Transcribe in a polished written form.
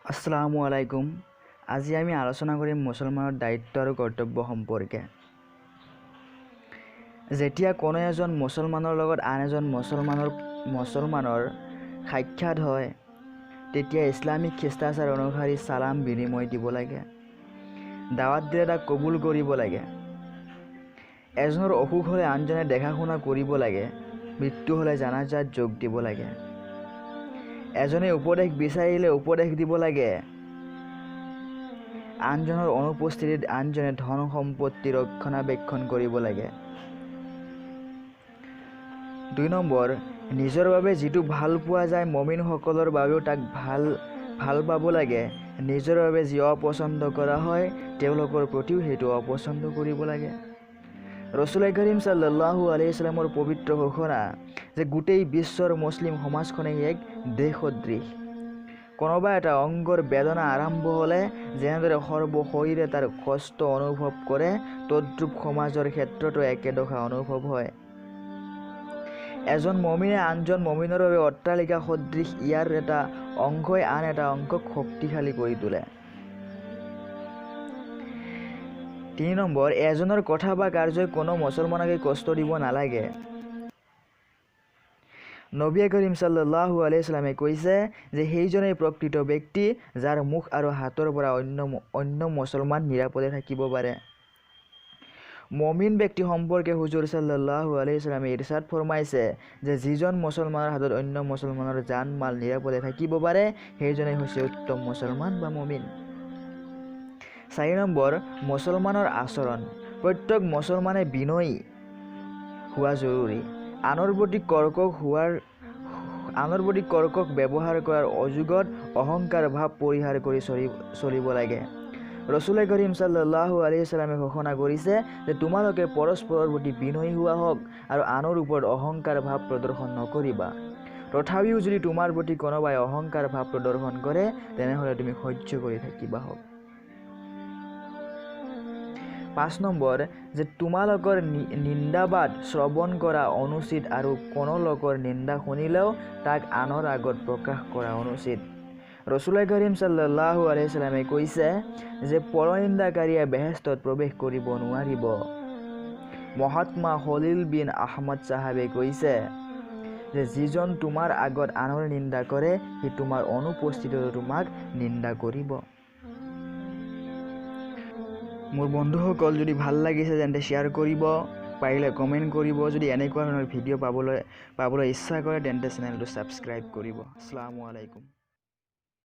আসসালামু আলাইকুম। আজি আমি আলোচনা কৰিম মুছলমানৰ দায়িত্ব আৰু কৰ্তব্য সম্পৰ্কে। যেতিয়া কোনো এজন মুছলমানৰ লগত আন এজন মুছলমানৰ সাক্ষাৎ হয়, তেতিয়া ইছলামিক শিষ্টাচাৰ অনুসৰি চালাম বিনিময় দিব লাগে, দাৱাত দিলে তাক কবুল কৰিব লাগে, এজনৰ অসুখ হ'লে আনজনে দেখা শুনা কৰিব লাগে, মৃত্যু হ'লে জানাজাত যোগ দিব লাগে, এজনে উপদেশ বিচাৰিলে উপদেশ দিব লাগে, আনজনৰ অনুপস্থিতিত আনজনে ধন সম্পত্তি ৰক্ষণাবেক্ষণ কৰিব লাগে। 2 নম্বৰ, নিজৰ বাবে যিটো ভাল পোৱা যায় মমিনসকলৰ বাবেও তাক ভাল পাব লাগে, নিজৰ বাবে যি অপছন্দ কৰা হয় তেওঁলোকৰ প্ৰতিও সেইটো অপছন্দ কৰিব লাগে। ৰছুল কৰিম সাল্লাল্লাহু আলাইহি ৱাছাল্লামৰ পবিত্ৰ ঘোষণা যে গোটেই বিশ্বৰ মুছলিম সমাজখনেই এক দেহ সদৃশ। কোনোবা এটা অংগৰ বেদনা আৰম্ভ হ'লে যেনেদৰে সৰ্বশৰীৰে তাৰ কষ্ট অনুভৱ কৰে, তদ্ৰূপ সমাজৰ ক্ষেত্ৰতো একেদশা অনুভৱ হয়। এজন মমিনে আনজন মমিনৰ বাবে অট্টালিকা সদৃশ, ইয়াৰ এটা অংশই আন এটা অংশক শক্তিশালী কৰি তোলে। 3 নম্বৰ, এজনৰ কথা বা কাৰ্যই কোনো মুছলমানকে কষ্ট দিব নালাগে। নবী কৰিম সাল্লাল্লাহু আলাইহি ৱাছাল্লামে কৈছে যে সেইজনেই প্ৰকৃত ব্যক্তি যাৰ মুখ আৰু হাতৰ পৰা অন্য মুছলমান নিৰাপদে থাকিব পাৰে। মমিন ব্যক্তি সম্পৰ্কে হুজুৰ সাল্লাল্লাহু আলাইহি ৱাছাল্লামে ইৰশাদ ফৰমাইছে যে যিজন মুছলমানৰ হাতত অন্য মুছলমানৰ জান মাল নিৰাপদে থাকিব পাৰে, সেইজনেই হৈছে উত্তম মুছলমান বা মমিন। 4 নম্বৰ, মুছলমানৰ আচৰণ। প্ৰত্যেক মুছলমানে বিনয়ী হোৱা জৰুৰী। আনৰ প্ৰতি কৰ্কশ ব্যৱহাৰ কৰাৰ অযোগ্যত অহংকাৰ ভাৱ পৰিহাৰ কৰি চলিব লাগে। ৰছুল কৰিম সাল্লাল্লাহু আলাইহি ৱাছাল্লামে ঘোষণা কৰিছে যে তোমালোকে পৰস্পৰৰ প্ৰতি বিনয়ী হোৱা হওক আৰু আনৰ ওপৰত অহংকাৰ ভাৱ প্ৰদৰ্শন নকৰিবা। তথাপিও যদি তোমাৰ প্ৰতি কোনোবাই অহংকাৰ ভাৱ প্ৰদৰ্শন কৰে, তেনেহ'লে তুমি সহ্য কৰি থাকিবা হওক। 5 নম্বৰ, যে তোমালোকৰ নিন্দাবাদ শ্ৰৱণ কৰা অনুচিত আৰু কোনো লোকৰ নিন্দা শুনিলেও তাক আনৰ আগত প্ৰকাশ কৰা অনুচিত। ৰছুল কৰিম সাল্লাল্লাহু আলাইহি ৱাছাল্লামে কৈছে যে পৰনিন্দাকাৰীয়ে বেহেস্তত প্ৰৱেশ কৰিব নোৱাৰিব। মহাত্মা খলিল বিন আহমদ চাহাবে কৈছে যে যিজন তোমাৰ আগত আনৰ নিন্দা কৰে, সি তোমাৰ অনুপস্থিতিতো তোমাক নিন্দা কৰিব। মোৰ বন্ধুসকল, যদি ভাল লাগিছে তেন্তে শ্বেয়াৰ কৰিব, পাৰিলে কমেণ্ট কৰিব। যদি এনেকুৱা ধৰণৰ ভিডিঅ' পাবলৈ ইচ্ছা কৰে তেন্তে চেনেলটো ছাবস্ক্ৰাইব কৰিব। আসসালামু আলাইকুম।